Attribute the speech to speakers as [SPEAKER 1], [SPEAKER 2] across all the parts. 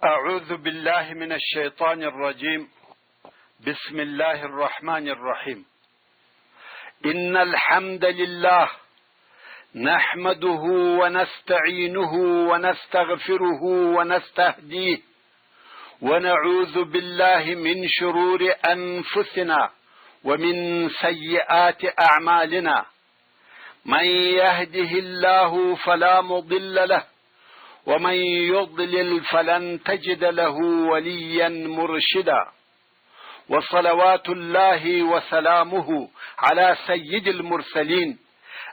[SPEAKER 1] أعوذ بالله من الشيطان الرجيم. بسم الله الرحمن الرحيم. إن الحمد لله نحمده ونستعينه ونستغفره ونستهديه، ونعوذ بالله من شرور أنفسنا ومن سيئات أعمالنا. من يهده الله فلا مضل له، ومن يضلل فلن تجد له وليا مرشدا. وصلوات الله وسلامه على سيد المرسلين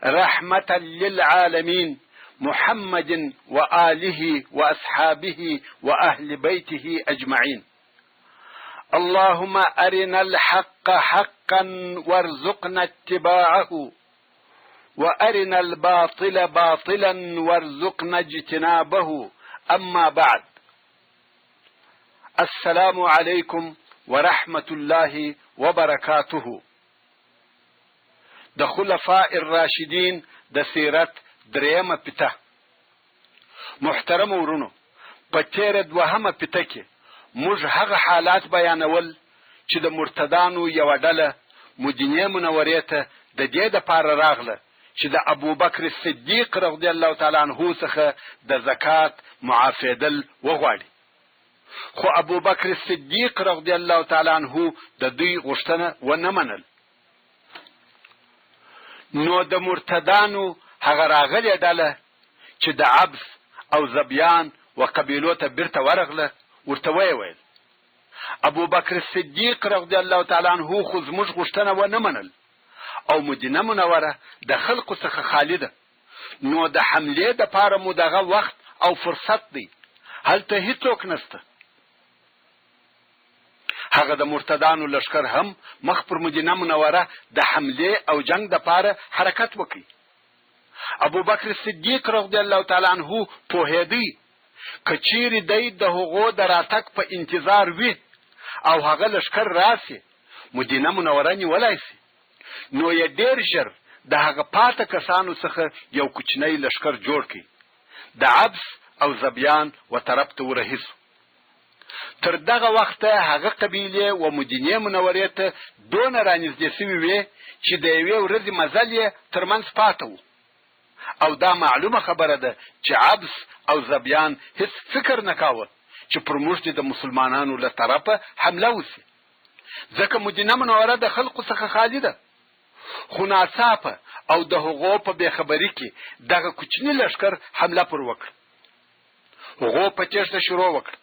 [SPEAKER 1] رحمة للعالمين محمد وآله وأصحابه وأهل بيته أجمعين. اللهم أرنا الحق حقا وارزقنا اتباعه، وأرنا الباطل باطلا وارزقنا اجتنابه. أما بعد، السلام عليكم ورحمة الله وبركاته. د خلفاء الراشدین د سیرت درېیمه پته. محترم ورونو، په تېره دوهمه پته کې موږ هغه حالات بیانول چې د مرتدانو یوه ډله مدینې منورې ته د دې دپاره راغله چې د ابوبکر صدیق رضی الله تعالی عنه څخه د زکات معافېدل وغواړي، خو ابوبکر صدیق رضی الله تعالی عنه د دوی غوښتنه ونه منل. نو د مرتدانو هغه راغلې ډله چې د عبس او زبیان و قبیلو ته بیرته ورغله، ورته ویې ویل: ابوبکر صدیق رضی الله تعالی عنه خو زموږ غوښتنه ونه منل او مدینه منوره د خلقو څخه خالي ده، نو د حملې دپاره مو دغه وخت او فرصت دی، هلته هیڅوک نشته. هغه د مرتدانو لښکر هم مخ پر مدینه منوره د حملې او جنګ دپاره حرکت وکړي. ابوبکر صدیق رضی الله تعالی عنه پوهېدی که چیرې دی د هغو د راتګ په انتظار وي او هغه لښکر راسي، مدینه منوره نیولای شي، نو یې ډېر ژر د هغه پاته کسانو څخه یو کوچنی لښکر جوړ کړ، د عبس او زبیان و طرف ته ورهي شو. تر دغه وخته هغه قبیلې و مدینې منورې ته دونه رانږدې شوي وې چې د یوې ورځې مزل یې تر منځ پاته و، او دا معلومه خبره ده چې عبس او زبیان هیڅ فکر نه کاوه چې پر موږ دې د مسلمانانو له طرفه حمله وشي، ځکه مدینه منوره د خلقو څخه خالي ده. خو ناڅاپه او د هغو په بې خبري کې دغه کوچني لښکر حمله پر وکړه. هغو په تېښته شروع وکړه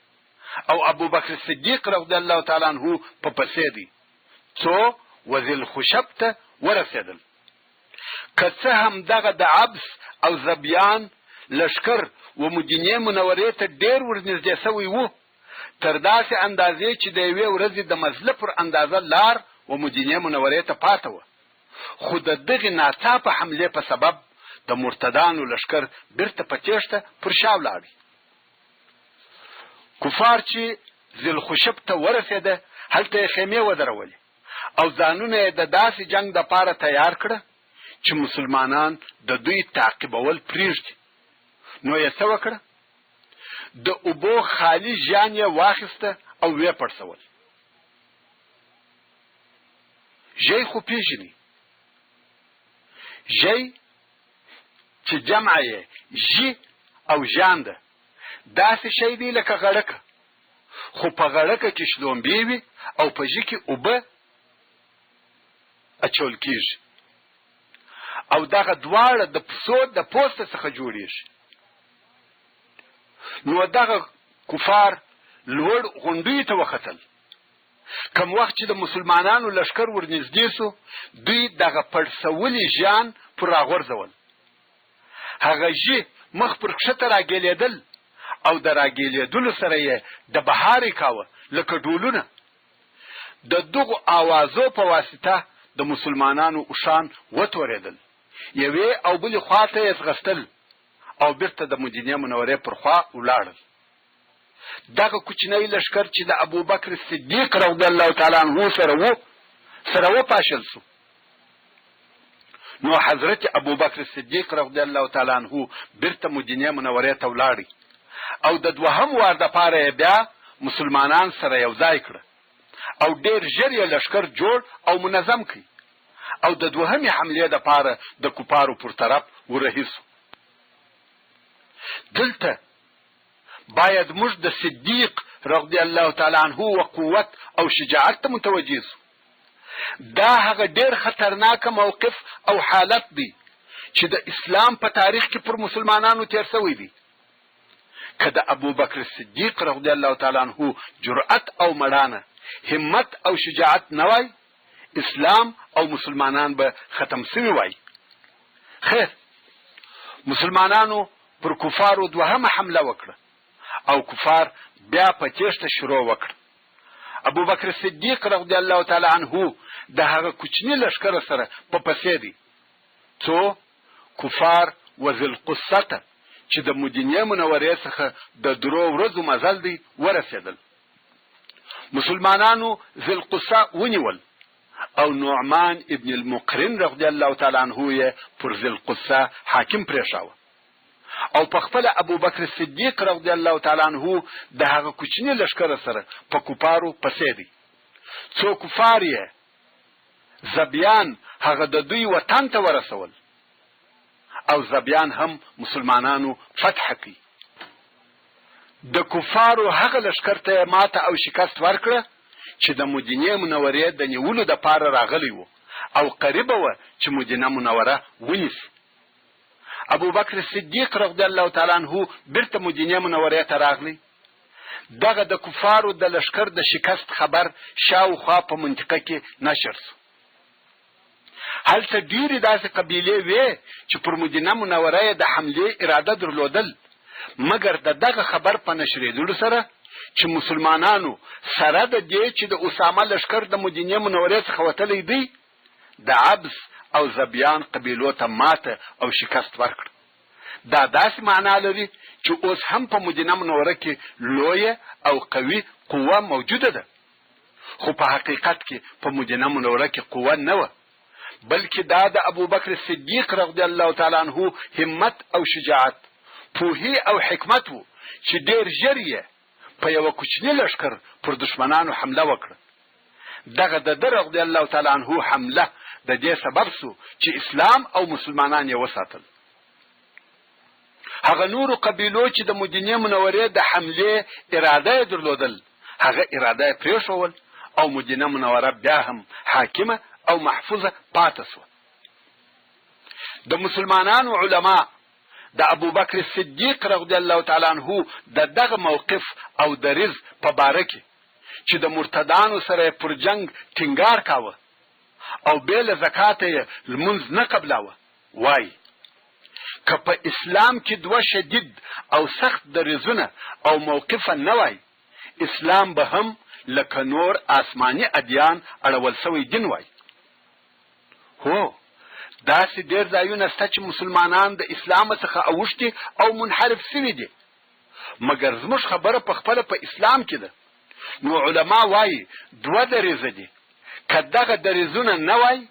[SPEAKER 1] او ابوبکر صدیق رضی الله تعالی عنه په پسې دی، څو وذي الخشب ته ورسېدل. که څه هم دغه د عبس او ذبیان لښکر و مدینې منورې ته ډېر ورنږدې شوی وو، تر داسې اندازې چې د یوې ورځې د مزله پر اندازه لار و مدینې منورې ته پاته وه، خو د دغې ناڅاپه حملې په سبب د مرتدانو لښکر بیرته په تېښته پر شا ولاړی. کفار چې ذي الخشب ته ورسېده، هلته یې خیمې ودرولې او ځانونه یې د داسې جنګ دپاره تیار کړه چې مسلمانان د دوی تعقیبول پرېږدي. نو یې څه وکړه؟ د اوبو خالي ژان یې واخیسته او ویې پړسول. ژی خو پېژني، ژی چې جمع یې ژي او ژان ده، داسې شی دی لکه غړکه، خو په غړکه کې شلومبې وي او په ژي کې اوبه اچول کېږي او دغه دواړه د پسو د پوسته څخه جوړېږي. نو دغه کفار لوړ غونډیو ته وختل. کوم وخت چې د مسلمانانو لښکر ورنږدې شو، دوی دغه پړسولي ژیان پر راغورځول. هغه ژي مخ پر کښته راګېلېدل او د راګېلېدلو سره یې د بهاری کاوه لکه ډولونه. د دغو آوازو په واسطه د مسلمانانو اوښان وتورېدل، یوې او بلې خوا ته یې ځغستل او بیرته د مدینې منورې پر خوا ولاړل. دغه کوچنی لښکر چې د ابوبکر صدیق رضی الله تعالی عنه سره وو، سره وپاشل شو. نو حضرت ابوبکر صدیق رضی الله تعالی عنه بیرته مدینې منورې ته ولاړی او د دوهم وار دپاره یې بیا مسلمانان سره یو ځای کړه او ډېر ژر یې لښکر جوړ او منظم کړ او د دوهمې حملې دپاره د کفارو پر طرف ورهي شو. دلته باید موږ د صدیق رضی الله تعالی عنه و قوت او شجاعت ته متوجه شو. دا هغه ډېر خطرناک موقف او حالت دی چې د اسلام په تاریخ کې پر مسلمانانو تېر شوی دی. که د ابوبکر صدیق رضی الله تعالی عنه جرأت او مړانه، همت او شجاعت نه وای، اسلام او مسلمانان به ختم شوي وای. خیر، مسلمانانو پر کفارو دوهمه حمله وکړه او کفار بیا په تېښته شروع وکړه. ابوبکر صدیق رضی الله تعالی عنه د هغه کوچني لښکر سره په پسې دی، څو کفار و ذي القصه ته چې د مدینې منورې څخه د درو ورځو مزل دی ورسېدل. مسلمانانو ذي القصه ونیول او نعمان ابن المقرن رضی الله تعالی عنه یې پر ذي القصه حاکم پرېښاوه او په خپله ابوبکر صدیق رضی الله تعالی عنه د هغه کوچني لښکر سره په کفارو پسې دی، څو کفار یې ذبیان هغه د دوی وطن ته ورسول او ذبیان هم مسلمانانو فتح کړ. د کفارو هغه لښکر ته یې ماته او شکست ورکړه چې د مدینې منورې د نیولو دپاره راغلی وو او قریبه وه چې مدینه منوره ونیسي. ابوبکر صدیق رضی الله تعالی عنه بیرته مدینې منورې ته راغلی. دغه د کفارو د لښکر د شکست خبر شاوخوا په منطقه کې نشر شو. هلته ډېرې داسې قبیلې وې چې پر مدینه منوره یې د حملې اراده درلودل، مګر د دغه خبر په نشرېدلو سره چې مسلمانانو سره د دې چې د اسامه لښکر د مدینې منورې څخه وتلی دی، د عبس او ذبیان قبیلو ته ماته او شکست ورکړ. دا داسې معنا لري چې اوس هم په مدینه منوره کې لویه او قوي قوه موجوده ده، خو په حقیقت کې په مدینه منوره کې قوه نه وه، بلکې دا د ابوبکر صدیق رضی الله تعالی عنه همت او شجاعت، پوهي او حکمت وو چې ډېر ژر یې په یوه کوچني لښکر پر دښمنانو حمله وکړه. دغه د ده رضی الله تعالی عنه حمله د دې سبب شو چې اسلام او مسلمانان یې وساتل. هغه نورو قبیلو چې د مدینې منورې د حملې اراده یې درلودل، هغه اراده یې پرېښوول او مدینه منوره بیا هم حاکمه او محفوظه پاته شوه. د مسلمانانو علما د ابوبکر صدیق رضی الله تعالی عنه د دغه موقف او دریځ په باره کې چې د مرتدانو سره یې پر جنګ ټینګار کاوه او بې له زکاته یې لمونځ نه قبلاوه، وايي، که په اسلام کې دوه شدید او سخت دریځونه او موقفه نه وای، اسلام به هم لکه نور آسماني ادیان اړول شوی دین وای. هو، داسې ډېر ځایونه شته چې مسلمانان د اسلامه څخه اوښتي او منحرف شوي دي، مګر زموږ خبره په خپله په اسلام کې ده. نو علما وايي دوه دریځه دي، که دغه دریځونه نه وای،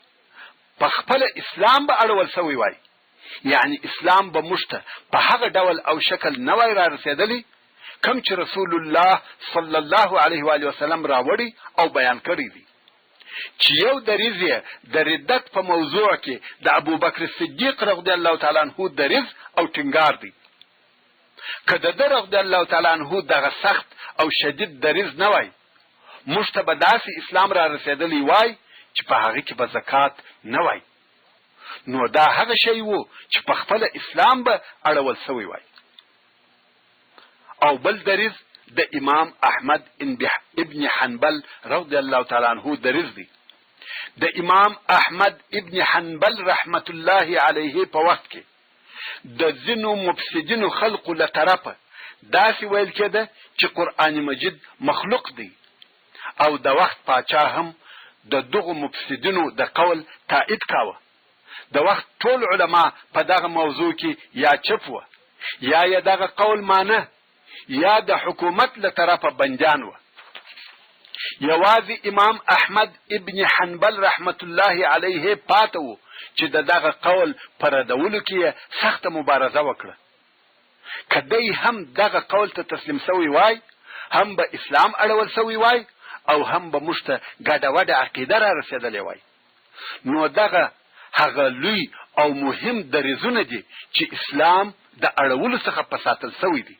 [SPEAKER 1] په خپله اسلام به اړول شوی وای، یعنې اسلام به موږ ته په هغه ډول او شکل نه وای رارسېدلی کوم چې رسول الله صلی الله علیه وآله وسلم راوړی او بیان کړی دی. چې یو دریځ یې د ردت په موضوع کې د ابوبکر صدیق رضی الله تعالی عنه دریځ او ټینګار دی. که د ده رضی الله تعالی عنه دغه سخت او شدید دریځ نه وای، موږ ته به داسې اسلام را رسېدلی وای چې په هغه کې به زکات نه وای. نو دا هغه شی وو چې په خپله اسلام به اړول شوی وای. او بل دریځ د امام احمد ابن حنبل رضی الله تعالی عنه دریځ دی. د امام احمد ابن حنبل رحمت الله علیه په وخت کې د ځینو مفسدینو خلقو له طرفه داسې ویل کېده چې قرآن مجید مخلوق دی او د وخت پاچا هم د دغو مفسدینو د قول تائید کاوه. د وخت ټول علما په دغه موضوع کې یا چپ وه، یا یې دغه قول مانه، یا د حکومت له طرفه بندیان وه. یوازې امام احمد ابن حنبل رحمت الله علیه پاته وو چې د دغه قول په ردولو کې یې سخته مبارزه وکړه. که دی هم دغه قول ته تسلیم شوی وای، هم به اسلام اړول شوی وای او هم به موږ ته ګډه وډه عقیده را رسېدلې وای. نو دغه هغه لوی او مهم دریځونه دي چې اسلام د اړولو څخه په ساتل شوی دی.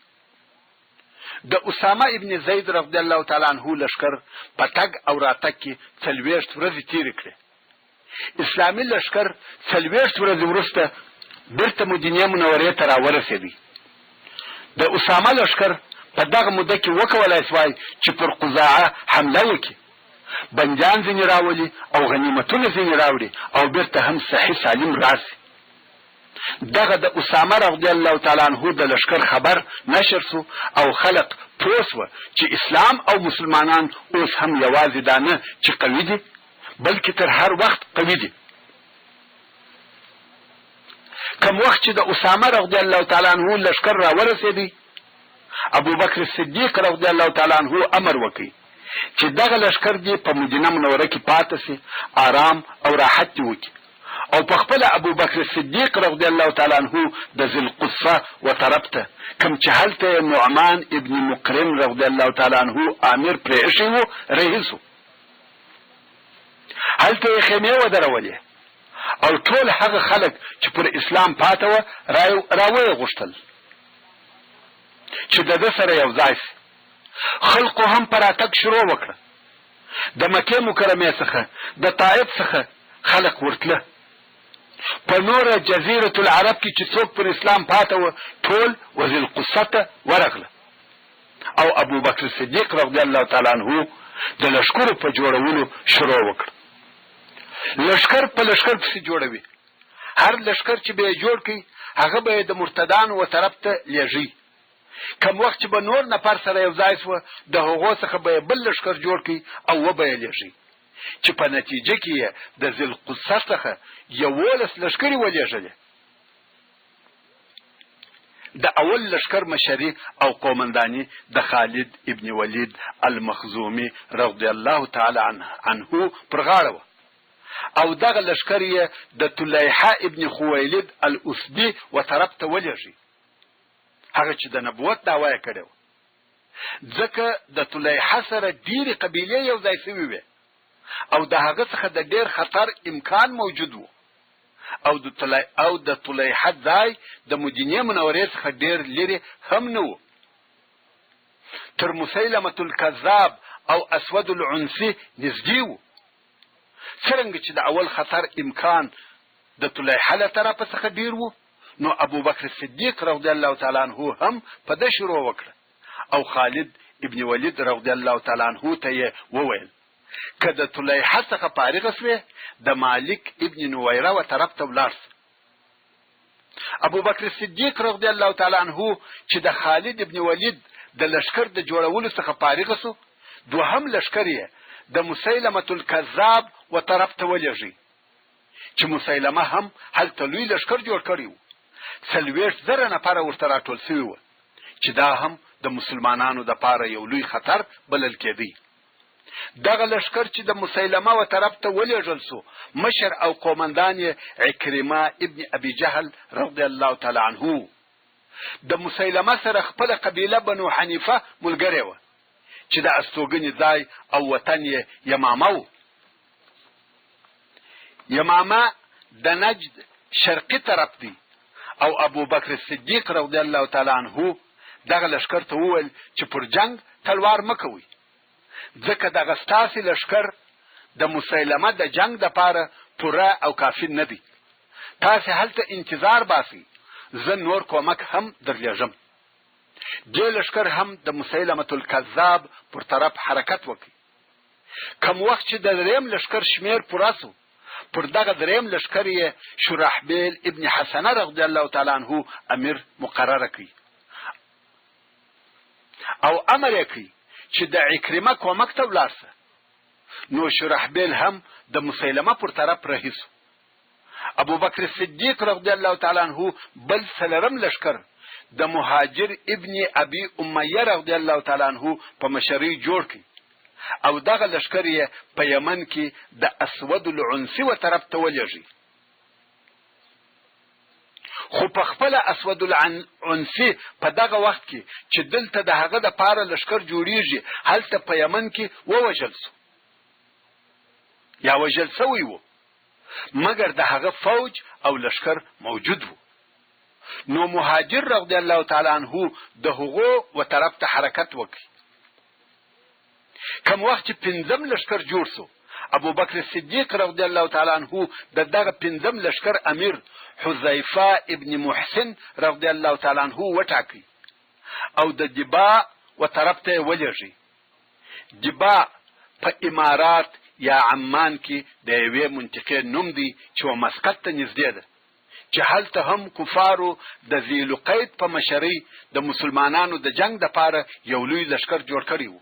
[SPEAKER 1] د اسامه ابن زید رضی الله تعالی عنه لښکر په تګ او راتګ کې 40 ورځې تېرې کړې. اسلامي لښکر 40 ورځې وروسته بیرته مدینې منورې ته راورسېدی. د اسامه لښکر په دغه موده کې وکولای شوای چې پر قضاعه حمله وکړي، بندیان ځینې راولي او غنیمتونه ځینې راوړي او بیرته هم صحیح سالم راشي. دغه د اسامه رضی الله تعالی عنه د لښکر خبر نشر شو او خلق پوه شوه چې اسلام او مسلمانان اوس هم یوازې دا نه چې قوي دي، بلکې تر هر وخت قوي دي. کوم وخت چې د اسامه رضی الله تعالی عنه لښکر راورسېدی، ابوبکر صدیق رضی الله تعالی عنه امر وکړ چې دغه لښکر دې په مدینه منوره کې پاته شي، آرام او راحت دې وکړي او په خپله ابوبکر صدیق رضی الله تعالی عنه د ذي القصه و طرف ته، کوم چې هلته یې نعمان ابن مقرن رضی الله تعالی عنه آمر پرې ایښی وو، رهي شو. هلته یې خیمې ودرولې او ټول هغه خلک چې پر اسلام پاته وه راویې غوښتل چې د ده سره یو ځای شي. خلقو هم په راتګ شروع وکړه. د مکې مکرمې څخه، د طائف څخه خلق ورتله. په نوره جزیرة العرب کې چې څوک پر اسلام پاته وه ټول وذي القصه ته ورغله او ابوبکر صدیق رضی الله تعالی عنه د لښکرو په جوړولو شروع وکړه. لښکر په لښکر پسې جوړوي. هر لښکر چې به یې جوړ کړي هغه به یې د مرتدانو و طرف ته لېږي. کوم وخت چې به نور نفر سره یو ځای شوه د هغو څخه به یې بل لښکر جوړ کړي او وبه یې لېږي چې په نتیجه کې یې د ذي القصه څخه 11 لښکرې ولېږلې. د اول لښکر مشري او قومنداني د خالد ابن ولید المخزومي رضی الله تعالی عنه پر غاړه وه او دغه لښکر یې د طلیحه ابن خویلد الاسدي و طرف ته ولېږي، هغه چې د نبوت دعوه یې کړې وه، ځکه د طلیحه سره ډېرې قبیلې یو ځای شوې وې او د هغه څخه د ډېر خطر امکان موجود و او د طلیحه ځای د مدینې منورې څخه ډېر لرې هم نه و. تر مسیلمة الکذاب او اسود العنسي نږدې و. څرنګه چې د اول خطر امکان د طلیحه له طرفه څخه ډېر و، نو ابوبکر صدیق رضی الله تعالی عنه هم په ده شروع وکړه او خالد ابن ولید رضی الله تعالی عنه ته یې وویل، که د طلیحه څخه فارغه شوې د مالک ابن نویره و طرف ته ولاړ شه. ابوبکر صدیق رضی الله تعالی عنه چې د خالد ابن ولید د لښکر د جوړولو څخه فارغ شو، دوهم لښکر یې د مسیلمة الکذاب و طرف ته ولېږی چې مسیلمه هم هلته لوی لښکر جوړ کړی و، 40,000 نفره ورته راټول شوي وه چې دا هم د مسلمانانو دپاره یو لوی خطر بلل کېدی. دغه لښکر چې د مسیلمه و طرف ته ولېږل شو، مشر او قومندان یې عکرمه ابن ابي جهل رضی الله تعالی عنه و. د مسیلمه سره خپله قبیله بنو حنیفه ملګرې وه چې د استوګنې ځای او وطن یې یمامه و. یمامه د نجد شرقي طرف دی او ابوبکر صدیق رضی الله تعالی عنه دغه لښکر ته وویل چې پر جنګ تلوار مه کوئ، ځکه دغه ستاسې لښکر د مسیلمه د جنګ دپاره پوره او کافي نه دی. تاسې هلته انتظار باسئ، زه نور کومک هم درلېږم. دې لښکر هم د مسیلمة الکذاب پر طرف حرکت وکړ. کوم وخت چې د دریم لښکر شمېر پوره شو، پر دغه دریم لښکر یې شرحبیل ابن حسنه رضی الله تعالی عنه امیر مقرره کړ او امر یې کړ چې د عکرمه کومک ته ولاړ شه. نو شرحبیل هم د مسیلمه پر طرف رهي شو. ابوبکر صدیق رضی الله تعالی عنه بل څلورم لښکر د مهاجر ابن ابي امیه رضی الله تعالی عنه په مشرۍ جوړ کړ او دغه لښکر یې په یمن کې د اسود العنسي و طرف ته ولېږی. خو په خپله اسود العنسي په دغه وخت کې چې دلته د هغه د پاره لښکر جوړیږي، هلته په یمن کې ووژل شو یا وژل شوی وو، مګر د هغه فوج او لښکر موجود وو. نو مهاجر رضی الله تعالی عنه د هغو و طرف ته حرکت وکړ. کوم وخت چې پنځم لښکر جوړ شو، ابوبکر صدیق رضی الله تعالی عنه د دغه پنځم لښکر امیر حذیفه ابن محسن رضی الله تعالی عنه وټاکی او د دباء و طرف ته یې ولېږی. دباء په امارات یا عمان کې د یوې منطقې نوم دی چې و مسقط ته نږدې ده، چې هلته هم کفارو د ذي لقيط په مشرۍ د مسلمانانو د جنګ دپاره یو لوی لښکر جوړ کړی وو،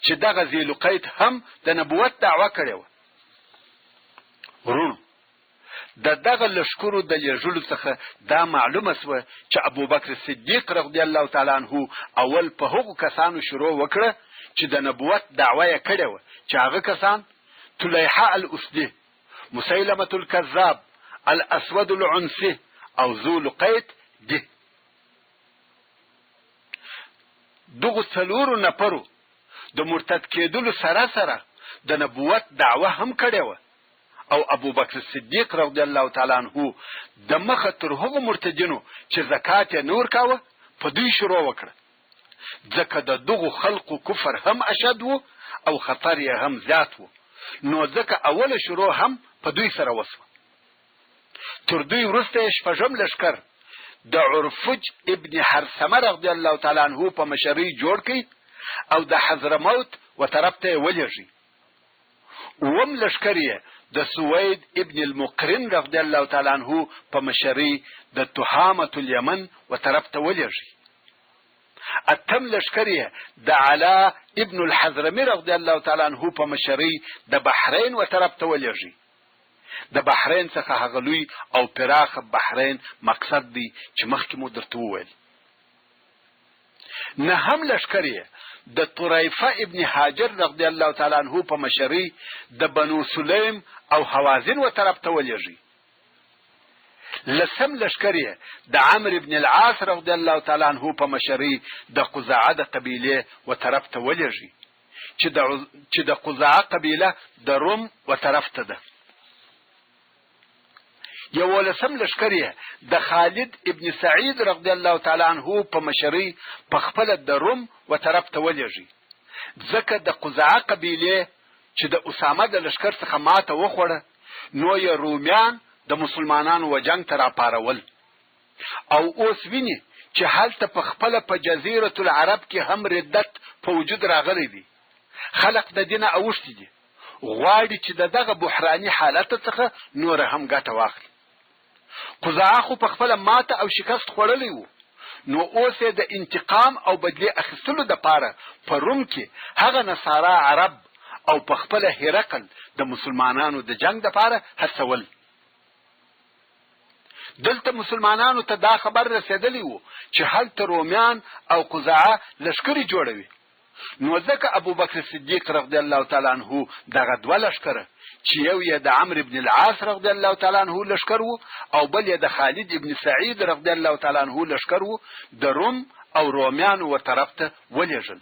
[SPEAKER 1] چې دغه ذي لقيط هم د نبوت دعوه کړې وه. وروڼو! د دغه لښکرو د لېږلو څخه دا معلومه شوه چې ابوبکر صدیق رضی الله تعالی عنه اول په هغو کسانو شروع وکړه چې د نبوت دعوه یې کړې وه، چې هغه کسان طلیحه الاسدي، مسیلمة الکذاب، الاسود العنسي او ذو لقیط دي. دغو څلورو نفرو د مرتد کېدلو سره سره د نبوت دعوه هم کړې وه او ابوبکر صدیق رضی الله تعالی عنه د مخه تر هغو مرتدینو چې زکات یې نه ورکاوه په دوی شروع وکړه، ځکه د دغو خلقو کفر هم اشد وو او خطر یې هم زیات وو، نو ځکه اوله شروع هم په دوی سره وشوه. تر دوی وروسته یې شپږم لښکر د عرفج ابن حرثمه رضی الله تعالی عنه په مشرۍ جوړ کړ او د حضرموت و طرف ته یې ولېږی. اووم لښکر یې د سوید ابن المقرن رضی الله تعالی عنه په مشرۍ د تهامة الیمن و طرف ته ولېږی. اتم لښکر یې د علاء ابن الحضرمي رضی الله تعالی عنه په مشرۍ د بحرین و طرف ته ولېږی. د بحرین څخه هغه لوی او پراخه بحرین مقصد دی چې مخکې مو درته وویل. نهم لښکر یې د طریفه ابن هاجر رضی الله تعالی عنه په مشرۍ د بنو سلیم او هوازن و طرف ته ولېږی. لسم لښکر یې د عمرو بن العاص رضی الله تعالی عنه په مشرۍ د قضاعه د قبیلې و طرف ته ولېږی چې د چې د قضاعه قبیله د روم و طرف ته ده. یوولسم لښکر یې د خالد ابن سعید رضی الله تعالی عنه په مشرۍ په خپله د روم و طرف ته ولېږی، ځکه د قضاعه قبیلې چې د اسامه د لښکر څخه ماته وخوړه نو یې رومیان د مسلمانانو و جنګ ته راپارول او اوس ویني چې هلته په خپله په جزیرة العرب کې هم ردت په وجود راغلی دی، خلق د دینه اوښتي دي، غواړي چې د دغه بحراني حالت څخه نوره هم ګټه واخلي. قضاعه خو په خپله ماته او شکست خوړلی وو، نو اوس یې د انتقام او بدلې اخیستلو دپاره په روم کې هغه نصارا عرب او په خپله هرقل د مسلمانانو د جنګ دپاره هڅول. دلته مسلمانانو ته دا خبر رسېدلی وو چې هلته رومیان او قضاعه لښکرې جوړوي، نو ځکه ابوبکر صدیق رضی الله تعالی عنه دغه دوه لښکره چې یو یې د عمرو بن العاص رضی الله تعالی عنه لښکر وو او بل یې د خالد ابن سعید رضی الله تعالی عنه لښکر وو د روم او رومیانو و طرف ته ولېږل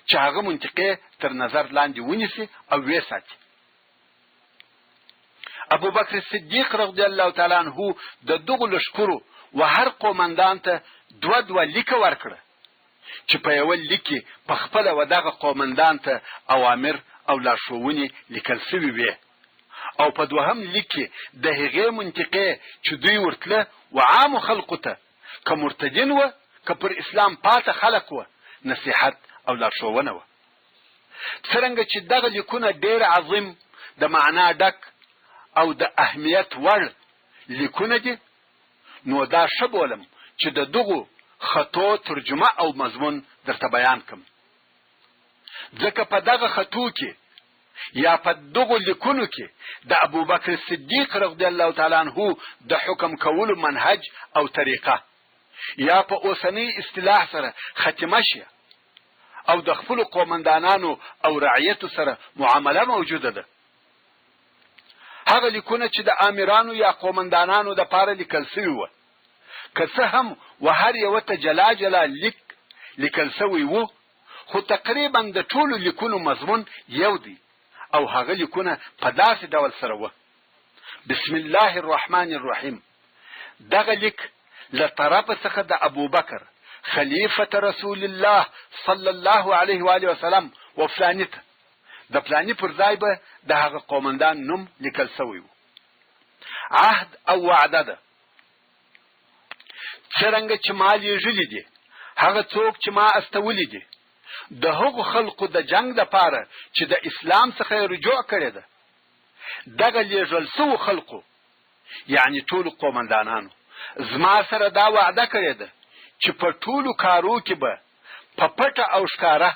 [SPEAKER 1] چې هغه منطقې تر نظر لاندې ونیسي او ویې ساتي. ابوبکر صدیق رضی الله تعالی عنه د دغو لښکرو و هر قومندان ته دوه دوه لیکه ورکړه چې په یوه لیک کې په خپله و دغه قومندان ته اوامر او لارښوونې لیکل شوي وې او په دوهم لیک کې د هغې منطقې چې دوی ورتله و عامو خلقو ته که مرتدین وه که پر اسلام پاته خلق وه نصیحت او لارښوونه وه. څرنګه چې دغه لیکونه ډېر عظیم، د معنا ډک او د اهمیت وړ لیکونه دي نو دا ښه بولم چې د دغو خطو ترجمه او مضمون درته بیان کړم، ځکه په دغه خطو کې یا په دغو لیکونو کې د ابوبکر صدیق رضی الله تعالی عنه د حکم کولو منهج او طریقه یا په اوسنۍ اصطلاح سره ختمه شي او د خپلو قومندانانو او رعیتو سره معامله موجوده ده. هغه لیکونه چې د آمرانو یا قومندانانو دپاره لیکل شوي وه، که څه هم و هر یوه ته جلا جلا لیک لیکل شوی وو، خو تقریبا د ټولو لیکونو مضمون یو دی او هغه لیکونه په داسې ډول سره وه، بسم الله الرحمن الرحیم، دغه لیک له طرفه څخه د ابوبکر خلیفة رسول الله صلی الله علیه و آله وسلم و فلاني ته، د فلاني پر ځای به د هغه قومندان نوم لیکل شوی وو، عهد او وعده ده. څرنګه چې ما لیږلي دي، هغه څوک چې ما استولي دي، د هغو خلقو د جنګ لپاره چې د اسلام څخه یې رجوع کړې ده، دغه لیږل شوو خلقو، یعنې ټولو قومندانانو، زما سره دا وعده کړې ده چې په ټولو کارو کې به په پټه او ښکاره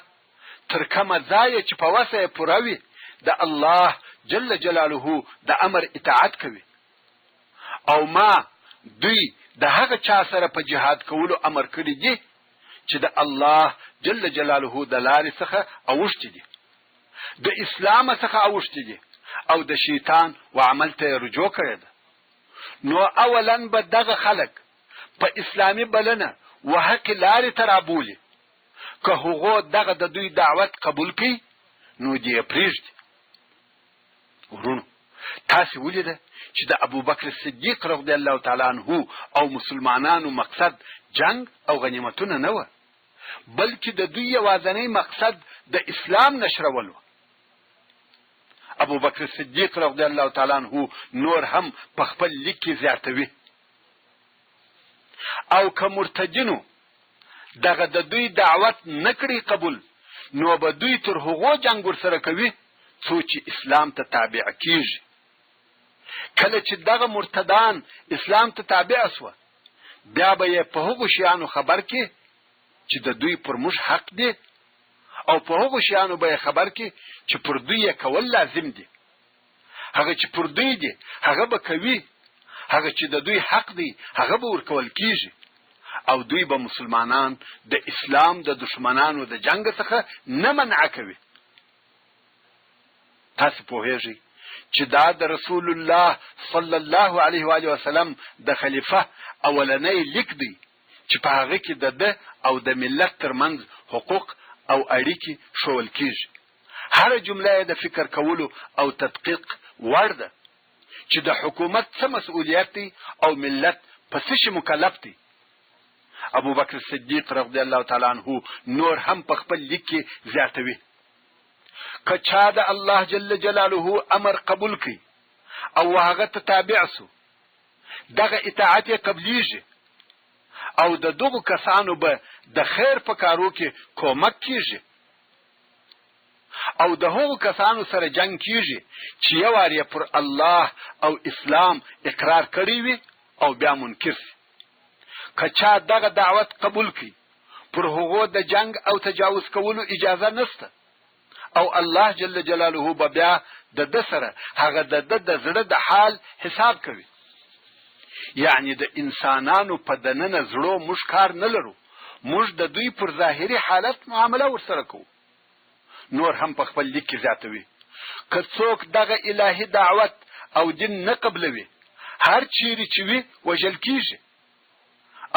[SPEAKER 1] تر کومه ځایه چې په وسه یې پوره وي د الله جل جلاله د امر اطاعت کوي. او ما دوی د هغه چا سره په جهاد کولو امر کړي دي چې د الله جل جلاله د لارې څخه اوښتي دي، د اسلام څخه اوښتي دي او د شیطان و عمل ته یې رجوع کړې ده. نو اولا به دغه خلک په اسلامي بلنه و حقې لارې ته رابولي، که هغو دغه د دوی دعوت قبول کړي نو دې یې پرېږدي. وروڼو تاسې ولیده چې د ابوبکر صدیق رضی الله تعالی عنه او مسلمانانو مقصد جنګ او غنیمتونه نه وه، بلکې د دوی یوازنی مقصد د اسلام نشرول وه. ابوبکر صدیق رضی الله تعالی عنه نور هم په خپل لیک کې زیاتوي، او که مرتدینو دغه د دوی دعوت نه کړي قبول، نو به دوی تر هغو جنګ ورسره کوي څو چې اسلام ته تابع کیږي. کله چې دغه مرتدان اسلام ته تابع شوه، بیا به یې په هغو شیانو خبر کړي چې د دوی پر موږ حق دي او په هغو شیانو به یې خبر کړي چې پر دوی یې کول لازم دي. هغه چې پر دوی دي هغه به کوي، هغه چې د دوی حق دی هغه به ورکول کیږي او دوی به مسلمانان د اسلام د دښمنانو د جنګ څخه نه منع کوي. تاسو پوهیږئ چې دا د رسول الله صلی الله علیه و آله وسلم د خلیفه اولنی لیک دی چې په هغه کې د ده او د ملت ترمنځ حقوق او اړیکې ښوول کیږي. هره جمله یې د فکر کولو او تدقیق وړ ده چې د حکومت څه مسؤلیت دی او ملت په څه شي مکلف دی. ابوبکر صدیق رضی الله تعالی عنه نور هم په خپل لیک کې زیاتوي، که چا د الله جل جلاله امر قبول کړي او هغه ته تابع سو، دغه اطاعت یې قبلیږي او د دغو کسانو به د خیر په کارو کې کومک کیږي او د هغو کسانو سره جنګ کیږي چې یو وار یې پر الله او اسلام اقرار کړی وي او بیا منکر سي. که چا دغه دعوت قبول کړي، پر هغو د جنګ او تجاوز کولو اجازه نشته او الله جل جلاله به بیا د ده سره هغه د ده د زړه د حال حساب کوي. یعنی د انسانانو په دننه زړو موږ کار نه لرو، موږ د دوی پر ظاهري حالت معامله ورسره کوو. نور هم په خپل لیک کې زیاتوي، که څوک دغه الهي دعوت او دین نه قبلوي، هر چیرې چې وي وژل کیږي.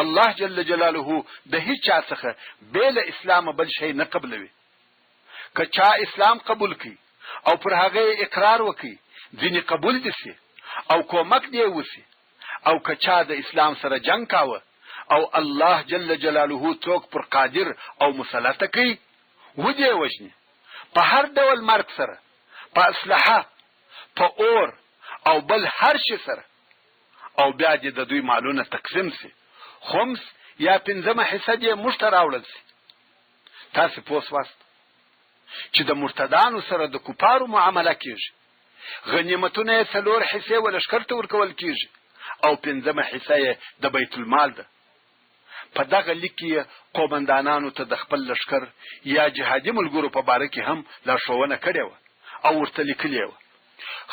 [SPEAKER 1] الله جل جلاله د هیچا څخه بې له اسلامه بل شی نه قبلوي. که چا اسلام قبول کړي او پر هغه یې اقرار وکړي، ځینې قبول دې شي او کومک دې یې وشي، او که چا د اسلام سره جنګ کاوه او الله جل جلاله څوک پر قادر او مسلط کړي، ودې یې وژني، په هر ډول مرګ سره، په اسلحه، په اور او بل هر شي سره، او بیا دې د دوی مالونه تقسیم شي، خمس یا پنځمه حصه دې موږ ته راوړل شي. تاسې پوه شواست چې د مرتدانو سره د کفارو معامله کیږي، غنیمتونه یې څلور حصې و لښکر ته ورکول کیږي او پنځمه حصه یې د بیت المال ده. په دغه لیک کې یې قومندانانو ته د خپل لښکر یا جهادي ملګرو په باره کې هم لارښوونه کړې وه او ورته لیکلي یې وه،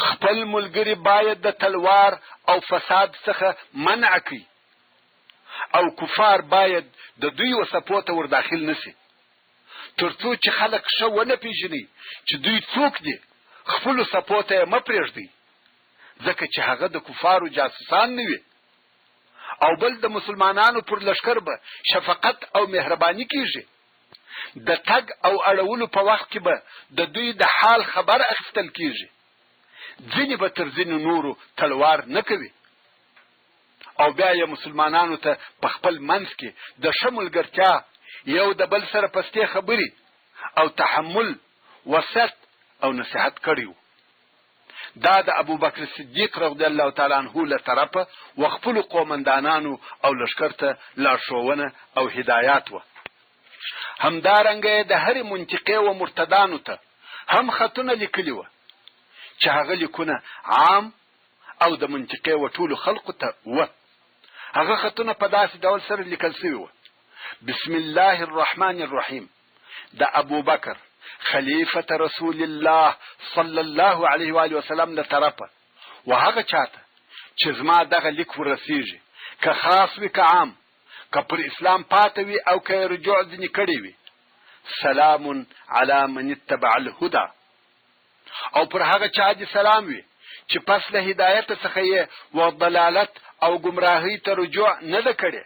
[SPEAKER 1] خپل ملګري باید د تلوار او فساد څخه منع کړئ او کفار باید د دوی و صفو ته ور داخل نه شي، تر څو چې خلک ښه ونه پېژني چې دوی څوک دي، خپلو صفو ته یې مه پرېږدئ، ځکه چې هغه د کفارو جاسوسان نه وي. او بل د مسلمانانو پر لښکر به شفقت او مهرباني کیږي. د تګ او اړولو په وخت کې به د دوی د حال خبر اخیستل کیږي. ځینې به تر ځینو نورو تلوار نه کوي. او بیا یې مسلمانانو ته په خپل منځ کې د ښه ملګرتیا، یو د بل سره پستې خبرې او تحمل، وصیت او نصیحت کړی وو. دا د ابوبکر صدیق رضی الله تعالی عنه له طرفه و خپلو قومندانانو او لښکر ته لارښوونه او هدایات وه. همدارنګه یې د هرې منطقې و مرتدانو ته هم خطونه لیکلي وه چې هغه لیکونه عام او د منطقې و ټولو خلقو ته وه. هغه خطونه په داسې ډول سره لیکل شوي وه، بسم الله الرحمن الرحیم. د ابوبکر خلیفة رسول الله صلی الله علیه وآله وسلم له طرفه و هغه چاته چې زما دغه لیک ورسیږي که خاص وي که عام که پر اسلام پاته وي او که یې رجوع ځینې کړې وي سلام علی من اتبع الهدی او پر هغه چا دې سلام وي چې پس له هدایت څخه یې و ضلالت او ګمراهۍ ته رجوع نه ده کړې.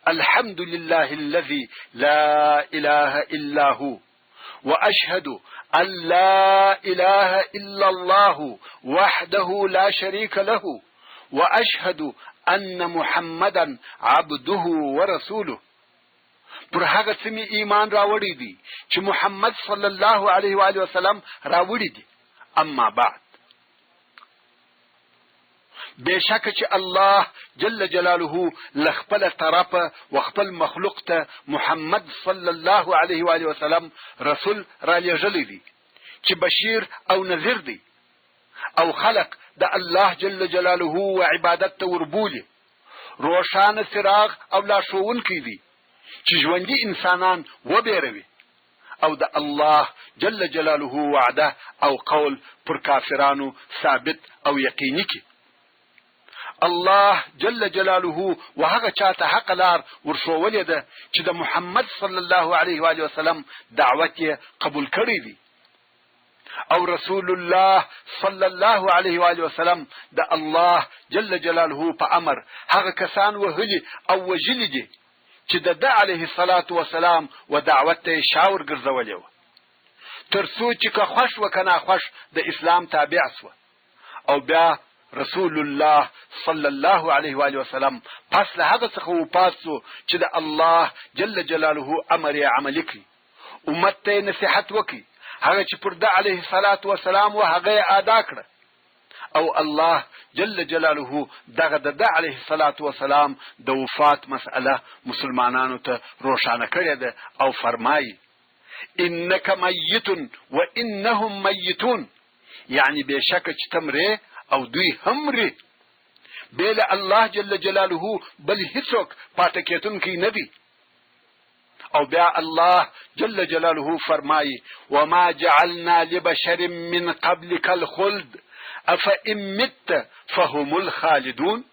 [SPEAKER 1] الحمد لله الذي لا اله الا هو واشهد ان لا اله الا الله وحده لا شريك له واشهد ان محمدا عبده ورسوله. پر هغه څه مې ایمان راوړی دی چې محمد صلی الله علیه و آله وسلم راوړي دي. اما بعد، بېشکه چې الله جل جلاله له خپله طرفه و خپل مخلوق ته محمد صلی الله علیه و آله وسلم رسول رالېږلی دی چې بشیر او نذیر دی او خلق د الله جل جلاله و عبادت ته وربولي، روښانه څراغ او لارښوونکی دی چې ژوندي انسانان وبېروي او د الله جل جلاله وعده او قول پر کافرانو ثابت او یقیني کړي. الله جل جلاله و هغه چاته حق لار ورښوولې ده چې د محمد صلی الله علیه و آله وسلم دعوت یې قبول کړی دی او رسول الله صلی الله علیه و آله وسلم د الله جل جلاله په امر هغه کسان وهلي او وژلي دي چې د ده علیه الصلوة والسلام و دعوت ته یې شا ورګرځولې وه تر څو چې که خوښ وه که ناخوښ د اسلام تابع شوه. او بیا رسول الله صلی الله علیه و آله وسلم پس له هغه څخه وفات شو چې د الله جل جلاله امر یې عملي کړي، امت ته یې نصیحت وکړي، هغه چې پر ده علیه الصلوة والسلام وه هغه یې ادا کړه. او الله جل جلاله دغه د ده علیه الصلاة والسلام د وفات مسئله مسلمانانو ته روښانه کړې ده او فرمایي، انک میت و انهم میتون، یعنې بېشکه چې ته مرې او دوی هم مري، بې له الله جل جلاله بل هیڅوک پاتې کېدونکی نه دی. او بیا الله جل جلاله فرمایي، وما جعلنا لبشر من قبلك الخلد افإن مت فهم الخالدون.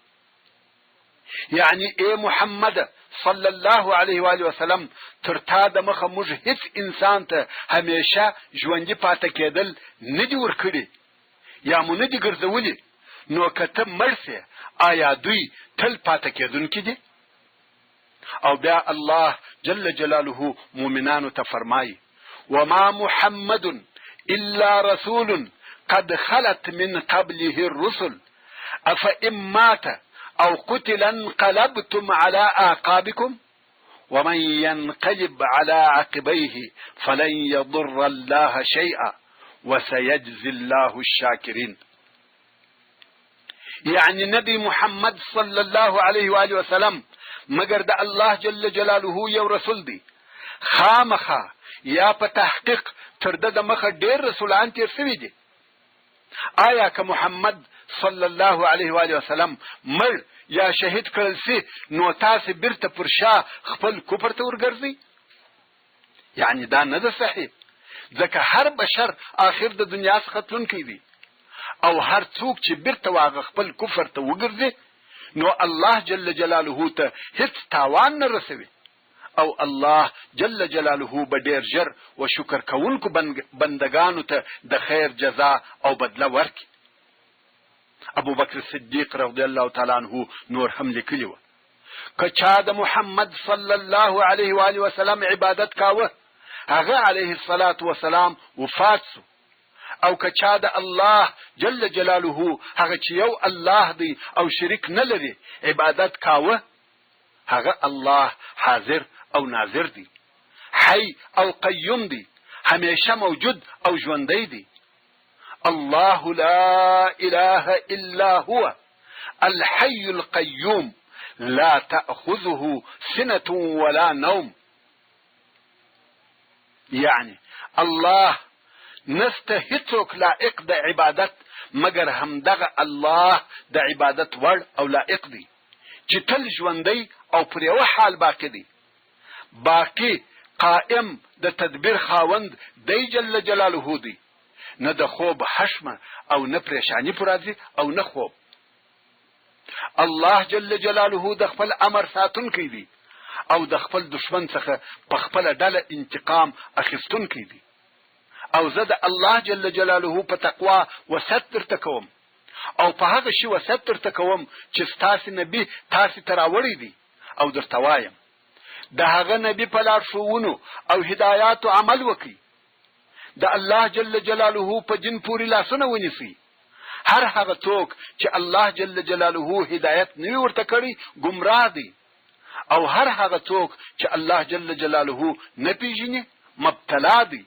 [SPEAKER 1] یعنی ای محمد صلی الله علیه و آله وسلم، تر تا د مخه موږ هیڅ انسان ته همیشه ژوندي پاتې کېدل نه دي ورکړي یا مو نه دي ګرځولي، نو که ته مړ شې آیا دوی تل پاتې کېدونکي دي؟ او بیا الله جل جلاله مؤمنانو ته فرمایي، وما محمد الا رسول قد خلت من قبله الرسل افإن مات او قتل انقلبتم على اعقابكم ومن ينقلب على عقبيه فلن يضر الله شيئا وسيجزي الله الشاكرين. یعنی نبی محمد صلی الله علیه و آله وسلم مګر د الله جل جلاله یو رسول دی، خامخا یا په تحقیق تر ده د مخه ډیر رسولان تیر شوي دي. آیا که محمد صلی الله علیه و آله وسلم مړ یا شهید کړل شي نو تاسې بیرته پر شا خپل کفر ته ورګرځئ؟ یعنی دا نه ده صحیح، ځکه هر بشر آخر د دنیا څخه تلونکی دی او هر څوک چې بیرته واغه خپل کفر ته وګرځي نو الله جل جلاله ته هیڅ تاوان نه رسوي او الله جل جلاله به ډیر ژر و شکر کوونکو بندګانو ته د خیر جزا او بدله ورکړي. ابوبکر صدیق رضی الله تعالی عنه نور هم لیکلي وه، که چا د محمد صلی الله علیه و آله وسلم عبادت کاوه، هغه علیه الصلاة والسلام وفات شو، او که چا د الله جل جلاله، هغه چې یو الله دی او شریک نه لري، عبادت کاوه، هغه الله حاضر او ناظر دی، حی او قیوم دی، همیشه موجود او ژوندی دی. الله لا اله الا هو الحي القيوم لا تأخذه سنة ولا نوم. یعنی الله نسته هیڅوک لایق د عبادت مګر همدغه الله د عبادت وړ او لایق دی چې تل ژوندی او پر یوه حال باقی دی، باقی قائم د تدبیر خاوند دی جل جلاله دی، نه د خوب حشمه او نه پریشانی پر راځي او نه خوب. الله جل جلاله د خپل امر ساتونکی دی او د خپل دښمن څخه په خپله ډله انتقام اخیستونکی دی، او زه د الله جل جلاله په تقوا وصیت درته کوم او په هغه شي وصیت درته کوم چې ستاسې نبي تاسې ته راوړی دی، او درته وایم د هغه نبي په لارښوونو او هدایاتو عمل وکړئ، د الله جل جلاله په دین پورې لاسونه ونیسئ. هر هغه څوک چې الله جل جلاله هدایت نه وي ورته کړی ګمراه دی، او هر هغه څوک چې الله جل جلاله نه پیژني مبتلا دی،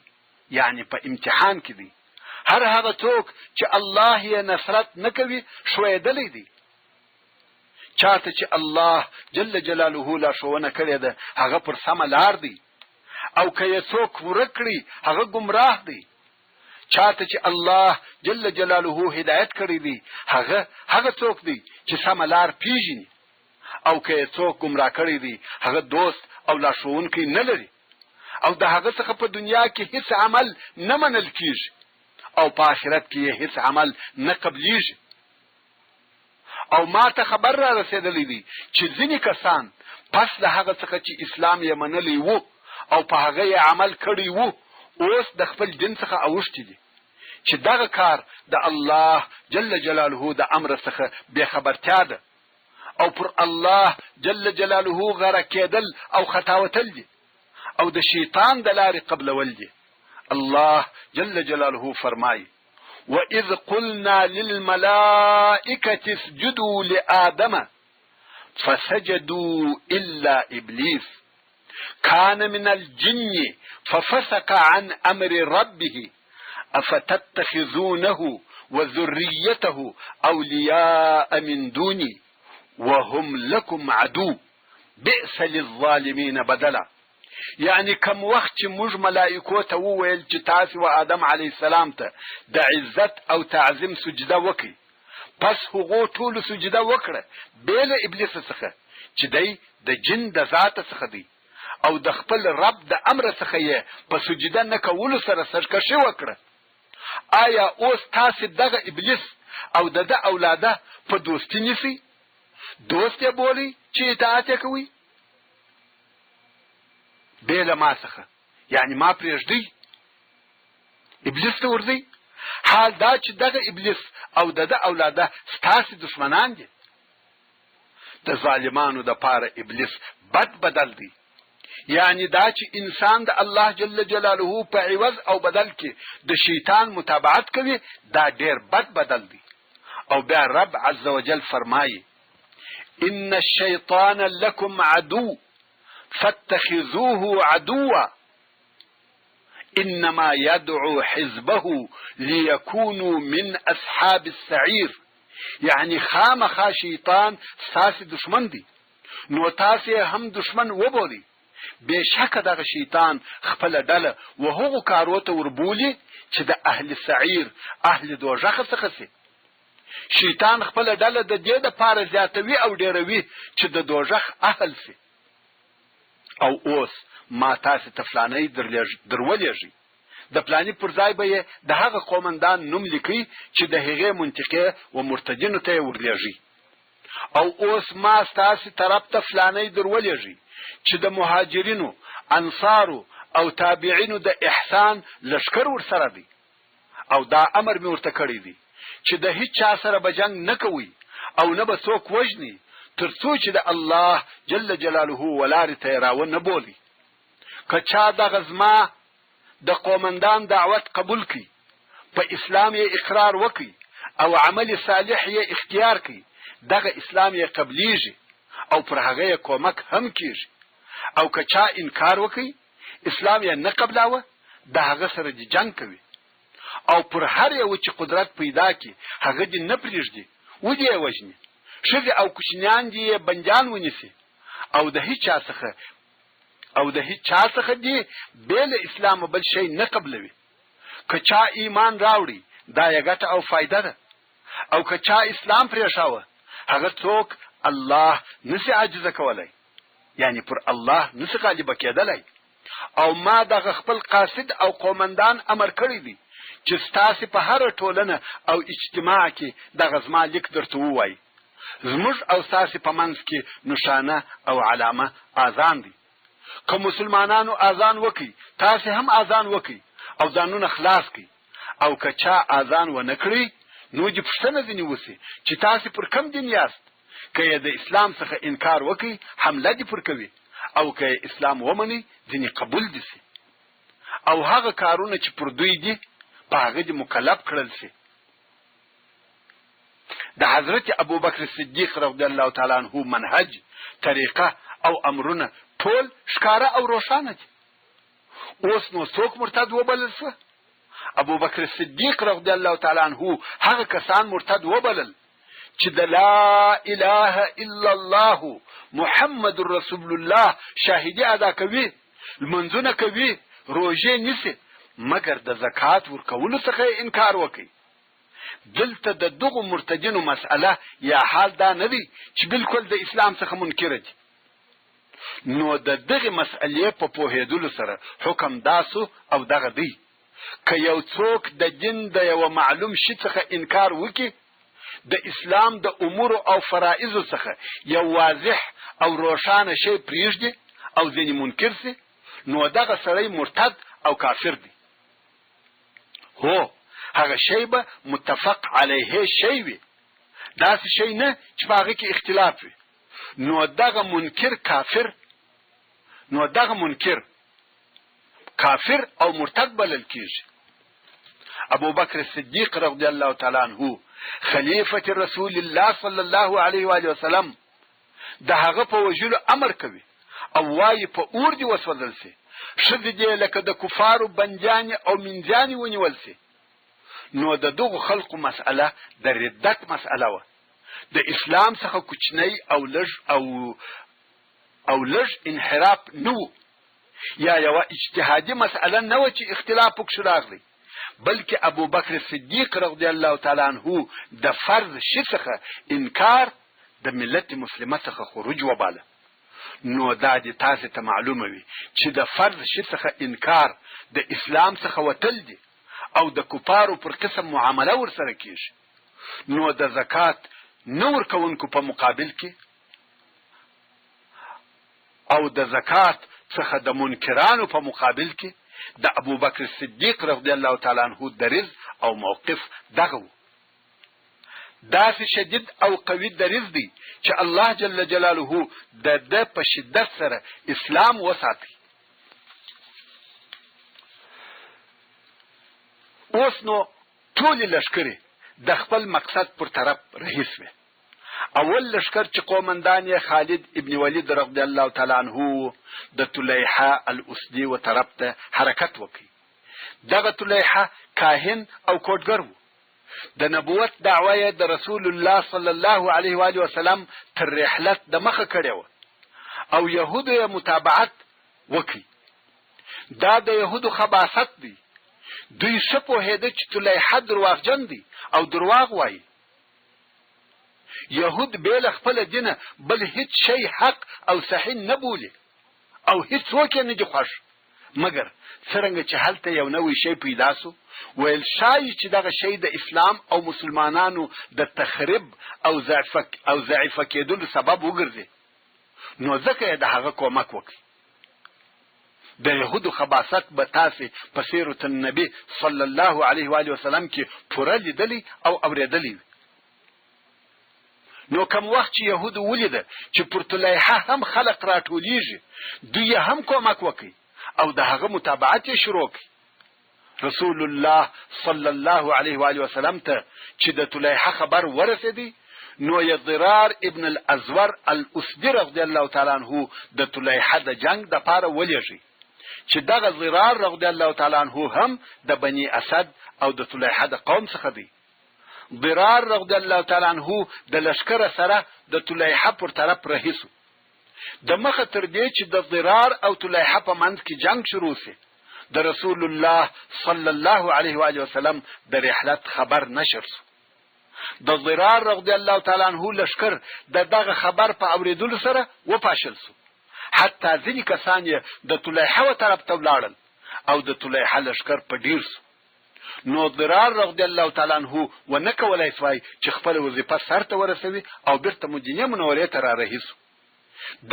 [SPEAKER 1] یعنی په امتحان کې دی. هر هغه څوک چې الله یې نصرت نه کوي ښویېدلی دی. چاته چې الله جل جلاله لارښوونه کړې ده هغه پر سمه لار دی، او که یې څوک ورک کړي هغه ګمراه دی. چاته چې الله جل جلاله هدایت کړی دی هغه هغه څوک دی چې سمه لار پیژني، او که یې څوک ګمراه کړی دی هغه دوست او لارښوونکی نه لري، او د هغه څخه په دنیا کې هیڅ عمل نه منل کیږي او په آخرت کې یې هیڅ عمل نه قبلیږي. او ما ته خبر را رسېدلی دی چې ځینې کسان پس له هغه څخه چې اسلام یې منلی وو او په هغه یې عمل کړی وو اوس د خپل دین څخه اوښتي دي، چې دغه کار د الله جل جلاله د امر څخه بې خبرتیا ده او پر الله جل جلاله غره کېدل او خطاوتل دي او د شیطان د لارې قبلول دي. الله جل جلاله فرمایي: وإذ قلنا للملائكة اسجدوا لآدم فسجدوا إلا إبليس كان من الجن ففسق عن أمر ربه أفتتخذونه وذريته أولياء من دوني وهم لكم عدو بئس للظالمين بدلا. یعنی کوم وخت چې موږ ملائکو ته وویل چې تاسې و آدم علیه السلام ته د عزت او تعظیم سجده وکړئ، پس هغو ټولو سجده وکړه بې له ابلیس څخه چې دی د جن د ذاته څخه دی او د خپل رب د امر څخه یې په سجده نه کولو سره سرکشي وکړه. آیا اوس تاسې دغه ابلیس او د ده اولاده په دوستي نیسئ؟ دوست یې بولئ چې اطاعت یې کوئ؟ بې له ما څخه، یعنی ما پرېږدئ، ابلیس ته ورځئ، حال دا چې دغه ابلیس او د ده اولاده ستاسې دښمنان دي. د ظالمانو دپاره ابلیس بد بدل دی، یعنی دا چې انسان د الله جل جلاله په عوض او بدل کې د شیطان متابعت کوي، دا ډېر بد بدل دی. او بیا رب عز وجل فرمایي: ان الشیطان لکم عدو فاتخذوه عدوا انما يدعو حزبه ليكونوا من اصحاب السعير. یعنی خامخا شیطان ستاسې دښمن دی، نو تاسې یې هم دښمن وبولئ. بېشکه دغه شیطان خپله ډله و هغو کارو ته وربولي چې د اهل سعیر، اهل دوږخه، څخه شي. شیطان خپله ډله د دې لپاره زیاتوي او ډېروي چې د دوږخ اهل شي. او اوس ما تاسې ته فلانی درولېږئ، د فلاني پر ځای به یې د هغه قومندان نوم لیکئ چې د هغې منطقې و مرتدینو ته یې ورلېږئ. او اوس ما ستاسې طرف ته فلانی درولېږئ چې د مهاجرینو، انصارو او تابعینو د احسان لښکر ورسره دی. او دا امر مې ورته کړی دی چې د هیچا سره به جنګ نه کوئ او نه به څوک وژني تر څو چې د الله جل جلاله ولارې ته یې راونه بولي. که چا دغه زما د قومندان دعوت قبول کړي، په اسلام یې اقرار وکړي او عمل صالح یې اختیار کړي، دغه اسلام یې قبلیږي او پر هغه یې کومک هم کیږي. او که چا انکار وکړي، اسلام یې نه قبلاوه، د هغه سره دې جنګ کوي. او پر هر یوه چې قدرت پیدا کړي، هغه دې نه پرېږدي، ودې یې وژني. ښځې او کوچنیان دې یې بندیان ونیسي او د هیچا څخه او د هیچا څخه دې بې له اسلامه بل شی نه قبلوي. که چا ایمان راوړی، دا یې ګټه او فایده ده او که چا اسلام پرېښاوه، هغه څوک الله نشي عاجزه کولی، یعنې پر الله نشي غالبه کېدلی. او ما دغه خپل قاصد او قومندان امر کړی دی چې ستاسې په هره ټولنه او اجتماع کې دغه زما لیک درته ووایي. زموږ او ستاسې په منځ کې نښانه او علامه اذان دی. که مسلمانانو اذان وکړي، تاسې هم اذان وکړئ او ځانونه خلاص کړئ او که چا اذان ونه کړي، نو دې پوښتنه ځینې وشي چې تاسې پر کوم دین یاست؟ که یې د اسلام څخه انکار وکړي، حمله دې پر کوي او که یې اسلام ومني، ځینې قبول دې شي او هغه کارونه چې پر دوی دي، په هغه دې مکلف کړل شي. د حضرت ابوبکر صدیق رضی الله تعالی عنه منهج، طریقه او امرونه ټول ښکاره او روښانه دي. اوس نو څوک مرتد وبلل شو؟ ابوبکر صدیق رضی الله تعالی عنه هغه کسان مرتد وبلل چې د لا اله الا الله محمد رسول الله شاهدي ادا کوي، لمونځونه کوي، روژې نیسي، مګر د زکات ورکولو څخه یې انکار وکړي. دلته د دغو مرتدینو مسئله یا حال دا نه دی چې بالکل د اسلام څخه منکر دي. نو د دغې مسئلې په پوهېدلو سره حکم دا سو او دغه دی، که یو څوک د دین د یوه معلوم شي څخه انکار وکړي، د اسلام د امورو او فرائضو څخه یو واضح او روښانه شی پرېږدي او ځینې منکر سي، نو دغه سړی مرتد او کافر دی. هو، هغه شی به متفق علیه شی وي، داسې شی نه چې په هغه کې اختلاف وي. نو دغه منکر کافر نو دغه منکر کافر او مرتد بلل کیږي. ابوبکر صدیق رضی الله تعالی عنه خلیفة رسول الله صلی الله علیه و آله وسلم د هغه په وژلو امر کوي او وایي په اور دې وسوځل شي، ښځې دې لکه د کفارو بندیانې او مینځیانې ونیول شي. نو د دغو خلقو مسئله د ردت مسئله وه، د اسلام څخه کوچنی او لږ او او لږ انحراف نه وو، یا یوه اجتهادي مسئله نه وه چې اختلاف پکښې راغلی، بلکې ابوبکر صدیق رضی الله تعالی عنه د فرض شي څخه انکار د ملت مسلمه څخه خروج وباله. نو دا دې تاسې ته معلومه وي چې د فرض شي څخه انکار د اسلام څخه وتل دي او د کفارو پر قسم معامله ورسره کیږي. نو د زکات نه ورکوونکو په مقابل کې او د زکات څخه د منکرانو په مقابل کې د ابوبکر صدیق رضی الله تعالی عنه دریځ او موقف دغه وو. داسې شدید او قوي دریځ دی چې الله جل جلاله د ده په شدت سره اسلام وساتی. اوس نو ټولې لښکرې د خپل مقصد پر طرف رهي شوې. اول لښکر چې قومندان یې خالد ابن ولید رضی الله تعالی عنه وو، د طلیحه الاسدي و طرف ته حرکت وکړ. دغه طلیحه کاهن او کوډګر وو. د نبوت دعوه یې د رسول الله صلی الله علیه و آله وسلم تر رحلت د مخه کړې وه او یهودو یې متابعت وکړ. دا د یهودو خباثت دی. دوی ښه پوهېده چې طلیحه درواغجن دی او درواغ وایي. یهود بې له خپله دینه بل هیڅ شی حق او صحیح نه بولي او هیڅوک یې نه دي خوښ. مګر څرنګه چې هلته یو نوی شی پیدا شو، ویل ښایي چې دغه شی د اسلام او مسلمانانو د تخریب او ضعیفه کېدلو سبب وګرځي، نو ځکه یې د هغه کومک وکړ. د یهودو خباثت به تاسې په سیرة النبي صلی الله علیه وآله وسلم کې پوره لیدلی او اورېدلی وي. نو کوم وخت چې یهودو ولیده چې پر طلیحه هم خلق راټولیږي، دوی یې هم کومک وکړ او د هغه متابعت یې شروع کړ. رسول الله صلی الله علیه وآله وسلم ته چې د طلیحه خبر ورسېدی، نو یې ضرار ابن الازور الاسدي رضی الله تعالی عنه د طلیحه د جنګ دپاره ولېږی، چې دغه ضرار رضی الله تعالی عنه هم د بني اسد او د طلیحه د قوم څخه دی. ضرار رضی الله تعالی عنه د لښکره سره د طلیحه پر طرف رهي شو. د مخه تر دې چې د ضرار او طلیحه په منځ کې جنګ شروع شي، د رسول الله صلی الله علیه و آله وسلم د رحلت خبر نشر شو. د ضرار رضی الله تعالی عنه لښکر د دغه خبر په اورېدلو سره وپاشل شو، حتی ځینې کسان یې د طلیحه و طرف ته ولاړل او د طلیحه لښکر په ډېر شو. نو ضرار رضی الله تعالی عنه ونه کولای سوای چې خپله وظیفه سرته ورسوي او بیرته مدینې منورې ته را رهي سو.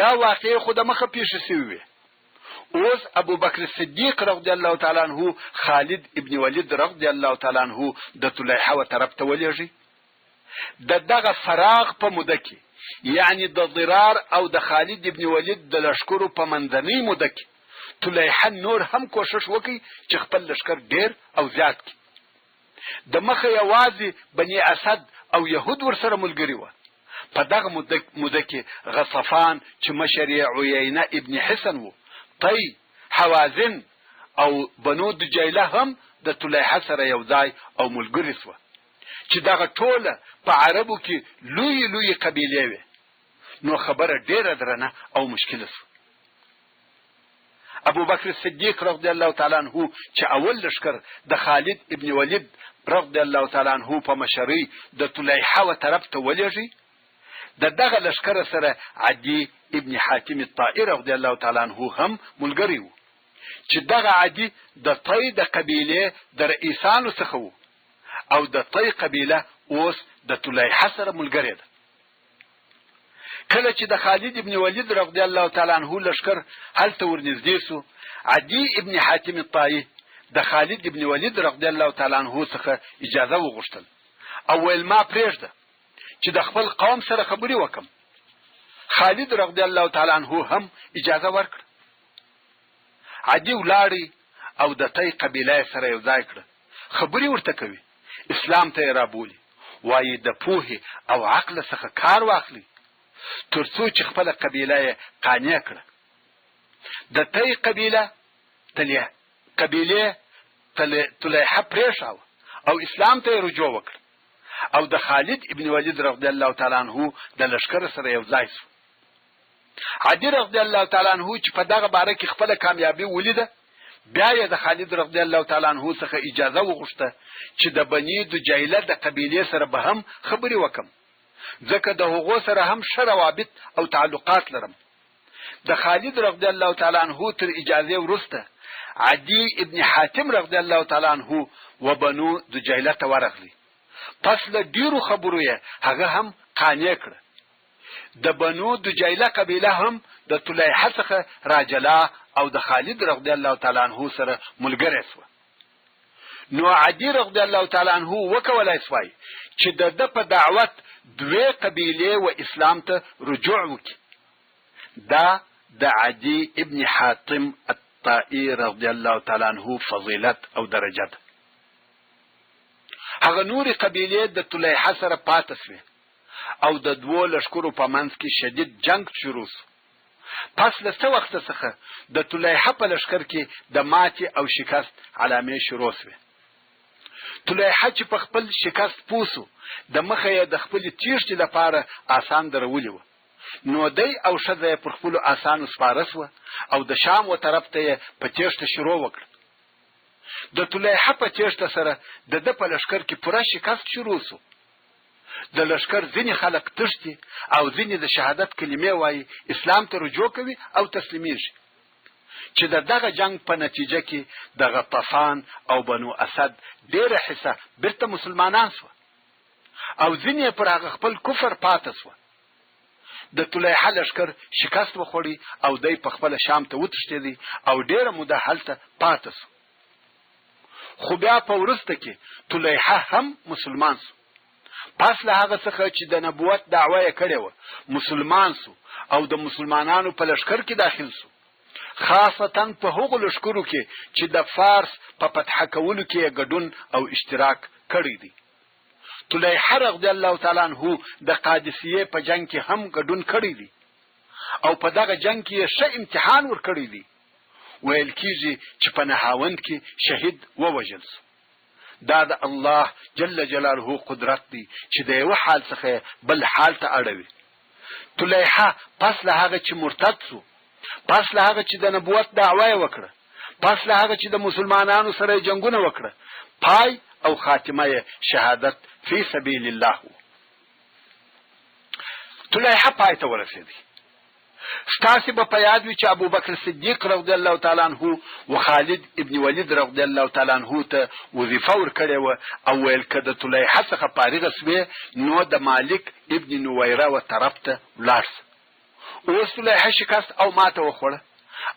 [SPEAKER 1] دا واقعې خو د مخه پیښې سوي وې. اوس ابوبکر صدیق رضی الله تعالی عنه خالد ابن ولید رضی الله تعالی عنه د طلیحه و طرف ته ولیږي. د دغه فراغ په موده کې یعنی د ضرار او د خالد ابن ولید د لښکرو په منځنۍ موده کې طلیحه نور هم کوښښ وکړي چې خپل لښکر ډېر او زیات کړي. د مخه یوازې بني اسد او یهود ورسره ملګري وه. په دغه موده کې غصفان چې مشر یې عیینه ابن حصن و، طی، حوازن او بنو دجیله هم د طلیحه سره یو ځای او ملګري شوه چې دغه ټوله په عربو کې لویې لویې قبیلې وې، نو خبره ډېره درنه او مشکله شوه. ابوبکر صدیق رضی الله تعالی عنه چې اول لښکر د خالد ابن ولید رضی الله تعالی عنه په مشرۍ د طلیحه و طرف ته ولېږي، د دغه لښکر سره عدي ابن حاتم الطائي رضی الله تعالی عنه هم ملګری و، چې دغه عدي د طی د قبیلې د رئیسانو څخه و او د طی قبیله اوس د طلیحه سره ملګرې ده. کله چې د خالد ابن ولید رضی الله تعالی عنه لښکر هلته ورنږدې شو، عدي ابن حاتم الطائي د خالد ابن ولید رضی الله تعالی عنه څخه اجازه وغوښتل او ویل ما پرېږده چې د خپل قوم سره خبرې وکم. خالد رضی الله تعالی عنه هم اجازه ورکړه. عدي ولاړی او د طی قبیله یې سره یو ځای کړه، خبرې ورته کوي، اسلام ته یې رابولي، وايي د پوهې او عقل څخه کار واخلئ، تر څو چې خپله قبیله یې قانع کړه. د طی قبیله قبیلې طلیحه پرېښاوه او اسلام ته یې رجوع وکړه او د خالد ابن ولید رضی الله تعالی عنه د لښکر سره یو ځای شو. عدي رضی الله تعالی عنه چې په دغه باره کې خپله کامیابي ولیده، بیا یې د خالد رضی الله تعالی عنه څخه اجازه وغوښته چې د بني دجیله د قبیلې سره به هم خبرې وکم، ځکه د هغو سره هم ښه روابط او تعلقات لرم. د خالد رضی الله تعالی عنه تر اجازې وروسته عدي ابن حاتم رضی الله تعالی عنه و بنو دجیله ته ورغلی، پس له ډیرو خبرو یې هغه هم قانع کړه. د بنو دجیله قبیله هم د طلیحه څخه راجلا او د خالد رضی الله تعالی عنه سره ملګری شوه. نو عدی رضی الله تعالی عنه وکولای شوای چې د ده په دعوت دوې قبیلې و اسلام ته رجوع وکړي. دا د عدی ابن حاتم الطائي رضی الله تعالی عنه فضیلت او درجه ده. هغه نورې قبیلې د طلیحه سره پاته شوې. او د دوو لښکرو په منځ کې شدید جنګ شروع شو. پس له څه وخته څخه د طلیحه په لښکر کې د ماتې او شکست علامې شروع شوې. طلیحه چې په خپل شکست پوه شو، د مخه یې د خپلې تیښتې لپاره آسان درولي وه، نو دی او ښځه یې پر خپلو آسانو سپاره شوه او د شام و طرف ته یې په تیښته شروع وکړه. د طلیحه په تیښته سره د ده په لښکر کې پوره شکست شروع شو. د لښکر ځینې خلک تښتي او ځینې د شهادت کلمې وايي، اسلام ته رجوع کوي او تسلیمیږي. چې د دغه جنګ په نتیجه کې د غطفان او بنو اسد ډېره حصه بیرته مسلمانان شوه او ځینې یې پر هغه خپل کفر پاته شوه. د طلیحه لښکر شکست وخوړی او دی پخپله شام ته وتښتېدی او ډېره موده هلته پاته سو. خو بیا په وروسته کې طلیحه هم مسلمان سو. پس له هغه څخه چې د نبوت دعوه یې کړې وه، مسلمان سو او د مسلمانانو په لښکر کې داخل سو. خاصتاً په هغو لښکرو کې چې د فارس په فتح کولو کې یې ګډون او اشتراک کړی دی. طلیحه رضی الله تعالی عنه د قادسیې په جنګ کې هم ګډون کړی دی او په دغه جنګ کې یې ښه امتحان ورکړی دی. ویل کیږي چې په نهاوند کې شهید ووژل شو. دا د الله جل جلاله قدرت دی چې د یوه حال څخه یې بل حال ته اړوي. طلیحه پس له هغه چې مرتد شو، پس له هغه چې د نبوت دعوه یې وکړه، پس له هغه چې د مسلمانانو سره یې جنګونه وکړه، پای او خاتمه یې شهادت فی سبیل الله وو. طلیحه پای ته ورسېدی. ستاسې به په یاد وي چې ابوبکر صدیق رضی الله تعالی عنه و خالد ابن ولید رضی الله تعالی عنه ته وظیفه ورکړې وه او ویل که د طلیحه څخه فارغه شوې نو د مالک ابن نویره و طرف ته ولاړ شه. اوس طلیحه شکست او ماته وخوړه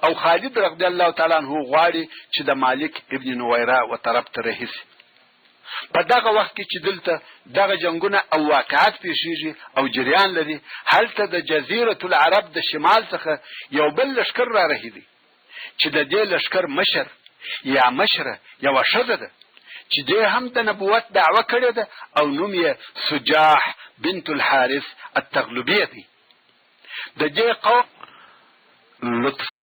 [SPEAKER 1] او خالد رضی الله تعالی عنه غواړي چې د مالک ابن نویره و طرف ته رهي شي. په دغه وخت کې چې دلته دغه جنګونه او واقعات پیښیږي او جریان لري، هلته د جزیرة العرب د شمال څخه یو بل لښکر را رهي دی چې د دې لښکر مشر یا مشره یوه ښځه ده چې دې هم د نبوت دعوه کړې ده او نوم یې سجاح بنت الحارث التغلبیه دی. د دې قوم
[SPEAKER 2] لطف.